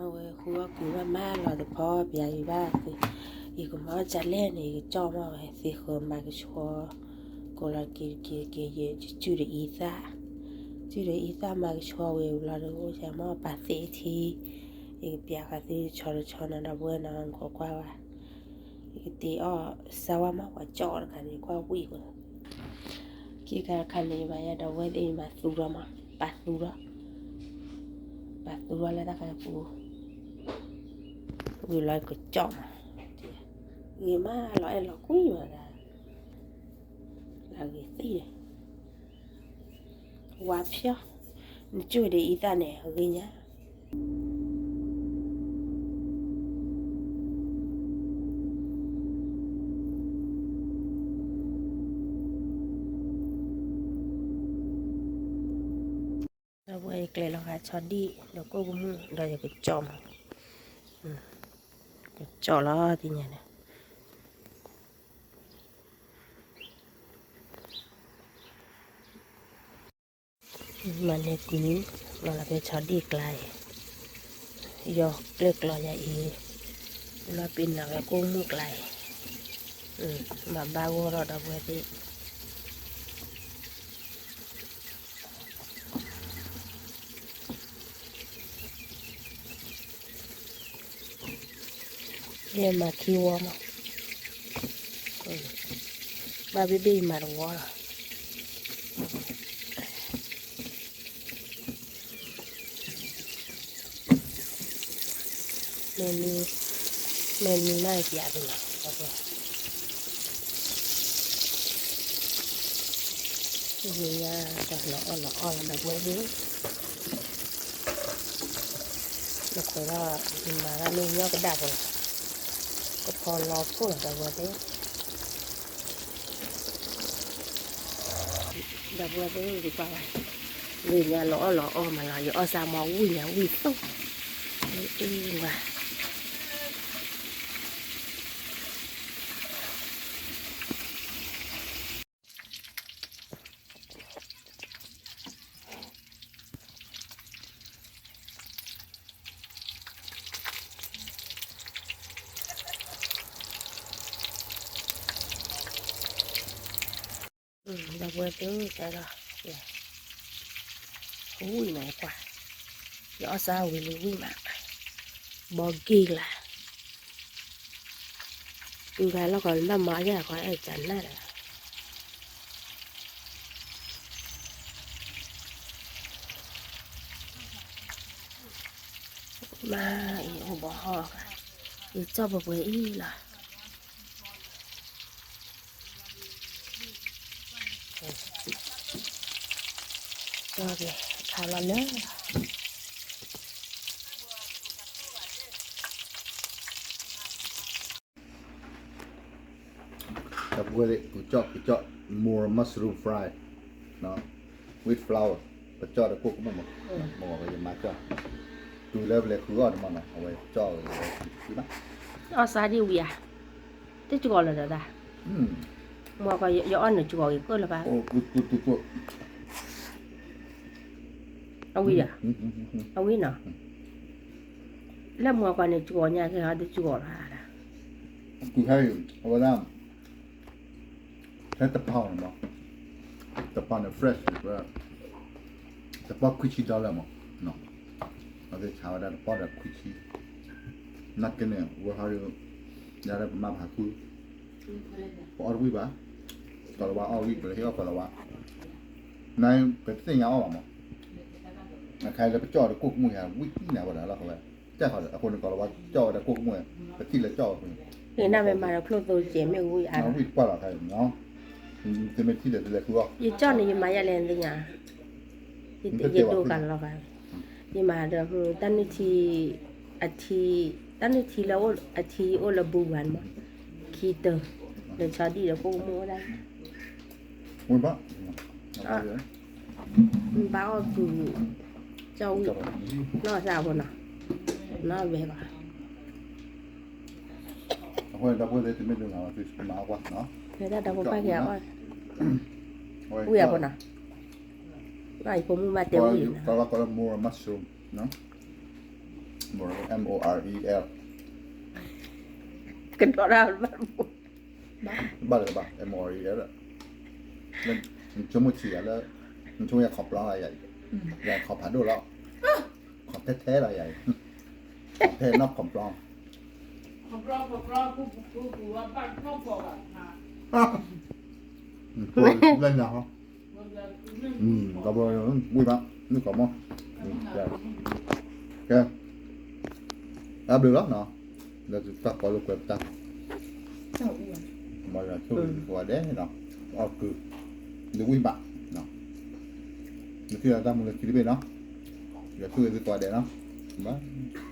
အဝဲဃုအီၣ်ကုၤမးမးလီၤတဖီပၠးအံၤဘၣ်, ယကမၤအီၣ်ကလဲၣ်န့ၣ် ယကကၠီၣ်မးဝဲ သ့ဃၢၤမၤကဆှီ, ကိးလီၤက့ၤက့ၤက့ၤ ယကစုၣ်ဒီးအံသၣ်, စုၣ်ဒီးအံသၣ်မၤကဆှီဝံၤလီၤဒီး အိၣ်ဆၢမ့ၢ်ပာ်သ့ထံ, ယကပၠးဃာ်သုတဆီတဆီနီၤ ဒီပုၢ်ဝဲၢ်နီၤ နခိးကွၢ်ဝဲ, ယကတ့အီၣ်စါဝါမး ပှၤကၠီၣ်အီၣ်တခါန့ၣ် ကွၢ်ဝံၣ်ဝဲ, ခံခါတခါန့ၣ် ယမၤယဲဒီပုၢ်ဝဲၢ်သ့ၣ် ယမၤသူထီၣ်မး ပာ်သူထီၣ် ပာ်သူထီၣ်လၢတၢ်ခါပူၤ, ဝံၤလီၤကကၠီၣ်မး, ဂ့ၤမးလီၤအဲၣ်လီၤကွံမးဒၣ်, လၢဂ့ၤသံန့ၣ်, ဝါဖျီ, နကၠီၣ်ဒီးအံသၣ်န့ၣ် အဂ့ၢ်ညါ ဒီပုၢ်ဝဲၢ် ယကျဲၤလီၤဃာ်ဆီဒံၣ်ဒီးကိၣ်ကမူၣ် ဒီးယကကၠီၣ်မး, ကကၠီၣ်လီၤသ့ၣ်ညါန့ၣ် မၤန့ၢ်ကွံာ်, မၤလီၤဖဲဆီဒံၣ်ကျါအံၤ, ယီၤကျဲၣ်ကျီယၤအံၤ, လီၤပ့ၤနီၣ်ဝဲကိၣ်မူၣ်ကျါအံၤ, မၤဘၣ်ဂီၢ်ထီၣ်ဒီပုၢ်ဝဲၢ်သ့ၣ် ယမၤခံဝီမး, ဘၣ်ဘ့ၣ်ဘ့ၣ်ယမၤတဝီလီၤ. မ့ၢ်မံ, မ့ၢ်မံမးယပျးသုလီၤ. မ့ၢ်ညါတၢ်လီၤအီၣ်လီၤအီၣ်လီၤဒီပုၢ်ဝဲၢ်သ့ၣ်, နခိးဒီး ယမၤတၢ်လၢညီကဒၣ်ဖိလီၤ, ကဖီလီၤခိၣ်လီၤဒီပုၢ်ဝဲၢ်သ့ၣ် ဒီပုၢ်ဝဲၢ်သ့ၣ် ယကွၢ်ဘၣ်, လၢညါလီၤအီၣ်လီၤအီၣ်မးလီၤ, ယအီၣ်စါမီၤဝံၣ်ညါဝံၣ်သိၣ်, အ့ၣ်ဝါ ဒီပုၢ်ဝဲၢ်သ့ၣ် တဲလီၤ, ဝံၣ်မးကွၢ်, ယအီၣ်စါဝံၤလံဝံၣ်မး, ဘီက့ၢ်ကျါ, တုၤခါလီၢ်ခီလၢဘၣ်မၤအီၣ်ယဲၢ်ခီအဲၣ်ကနၣ်ဒီး မၤအံၤအိၣ်ဘီဟီၣ်, ယကၠီၣ်ပှဲၤပှဲၤအံၤလီၤ. ကၠီၣ်က့ၤခါလီၤလၢ ဒီပုၢ်ဝဲၢ်သ့ၣ် ကကၠီၣ် ကကၠီၣ် more mushroom fry with flour, ပကၠီၣ်ဒီးကိၣ်ကမူၣ်မး, မ့ၢ်ဝဲယမၤကၠီၣ်, တုၤလၢပလဲၤဃုအီၣ်တမးနီၤ အဝဲကၠီၣ်ဝဲလၢခံဘၣ်, အီၣ်စါဒ်ဝံၤဧါ, တကီၤလၢၤဒီးတၢ်, မ့ၢ်ကီး ယအီၣ်နုာ်ကီၤဂ့ၤကိၣ်လၢၤဘၣ်, အဝံၤဧါ, အဝံၤနီၤ, လၢမ့ၢ်ကီးန့ၣ် ကီၤညါကဲဟီဒ်ကီၤလီၤ, တုၤဟဲအဝဲဒၣ် ဖဲတပီၢ်န့ၣ်မး, တပီၢ်န့ၣ် fresh န့ၣ် တပီၢ်ခွံဆံ dollar မး, အဝဲသ့ၣ်ဆါဝဲဒၣ်တပီၢ်ဒီးခွံဆံ, နာ်က့န့ၣ် ဝဲဟီဒ် ယၤလၢပမၤဖးဃု, ပအီၣ်တဝံၣ်ဘၣ်, ကီၤလၤဝါအီၣ်ဝံၣ် ပလဲၤဟ့ၣ်အီၣ်ကီၤလၤဝါ, နပတသ့ၣ်ညါအီၣ်ဘၣ်မး, အခါလၢပကၠီၣ်ဒီးကိၣ်ကမူၣ်ယၤ ဝံၣ်နၤဝဲဒၣ်လီၤဝဲ, ကၢ်ဃီဒီး အဃိန့ၣ် ကီၤလၤဝါကၠီၣ်ဝဲဒၣ်ကိၣ်ကမူၣ်, ပထံၣ်လၢကၠီၣ်ဝဲအဃိန့ၣ်, ဂ့ၤနၢ်ဝဲမၤဒီးချိၣ်သိကဲးမ့ၢ်ဝံၣ်အါ, ဝံၣ်တပှၢ်လီၤခါ, သုမ့ၢ်ထံၣ်ဒီးသုလဲၤဃုအီၣ်, ယကၠီၣ်န့ၣ် ယမၤယဲလဲၣ်သ့ၣ်ညါ, ယဒိးကလီၤဂာ်, ယမၤဒီး တၢ်နုၢ်ထံ, အထံ, တၢ်နုၢ်ထံလၢအထံအိၣ်လၢဘူဝၤန့ၣ်မး, ခံတၢၤ, ဒီးဆီဒံၣ်ဒီးကိၣ်ကမူၣ်ဝဲဒၣ် ဘၣ်အီၣ်ကုၤ, ကၠီၣ်ဝံၣ်, နီၢ်သးဖိနီၤ, နီၢ်ဝဲဘၣ်, အဃိန့ၣ်ဒီပုၢ်ဝဲၢ်သ့ၣ်တမ့ၢ်ဒိၣ်နၤဘၣ်သုမၤအီၣ်ကွၢ်နီၤ, ဝံၣ်အဖိနီၤ, ဘၣ်ယဖိမုၣ်ဘၣ်တဲဝံၣ်နီၤ, ကီးလီၤကီးလၢ more mushroom, Morel, M O R E L. ကဒီးတၢ်ဘၣ် ဘၣ်လၢဘၣ် M O R E L လၢ နဆိကမိၣ်ဆံးယၤလၢ နဆိကမိၣ်ယၤခီပျီလီၤယၤအံၤ, ယၤခီဖးဒိၣ်လီၤ, ခီထဲထဲလီၤယၤအံၤ, ခီထဲနီၢ်ခီပျီ, လၢညါဟီ, ဒီးဘျီ ဝံၢ်ဘၣ် နုၢ်ကီးမီၢ်, ကဲ တၢ်ဘျုးလီၤနီၤ, ဒီးတၢ်ကီလိာ်ကွဲပတၢ်, မ့ၢ်ယွၤဆိၣ်ဂ့ၤသုကိးဂၤဒဲးနီၤ, အီၣ်ကုၢ်, ဒုးဝံၢ်ဘၣ်, နထံၣ်လၢတၢ်မူလၢခံတဘ့ၣ်နီၤ, ယွၤဆိၣ်ဂ့ၤသုကိးဂၤဒဲးနီၤ, bye.